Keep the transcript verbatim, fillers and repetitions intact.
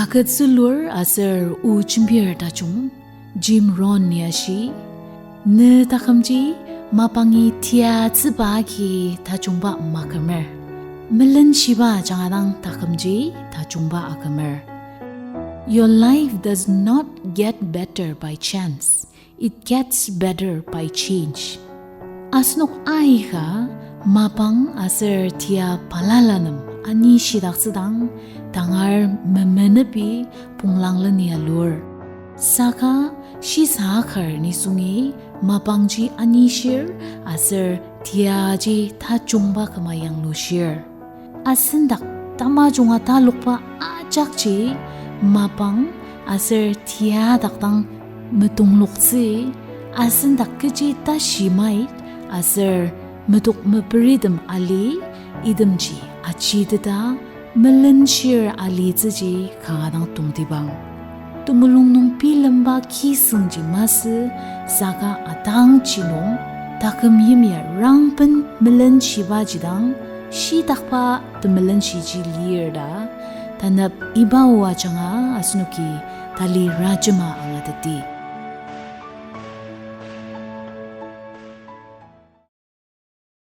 Agütsülur aser o jembir tajung Jim Rohn-i ashi, ne takümji mapangi tiatsüba agi tajungba makümer. Melenshiba ajanga dang takümji tajungba akümer. Your life does not get better by chance. It gets better by change. Asenok aika mapang aser tia balala nem anishidaktsüdang tangar memenepi ponglang lenia lur. Saka shisa akar nisungi mapangji anishir aser tiaji tajungba küma yanglushir. Asen dak tamajunga talokba ajakji mapang aser tia dak dang metongloktsü, asen dak kechi tashi mait aser metok meperitem ali, itemji achiteta melenshir alitsüji kanga dang tongtibang. Temulung nung bilemba kisüngji masü, saka atangji nung taküm yimya rangben melenshibaji dang shitakba temelenshiji lir ta, tanep iba o ajanga asenoki tali rajema angateti.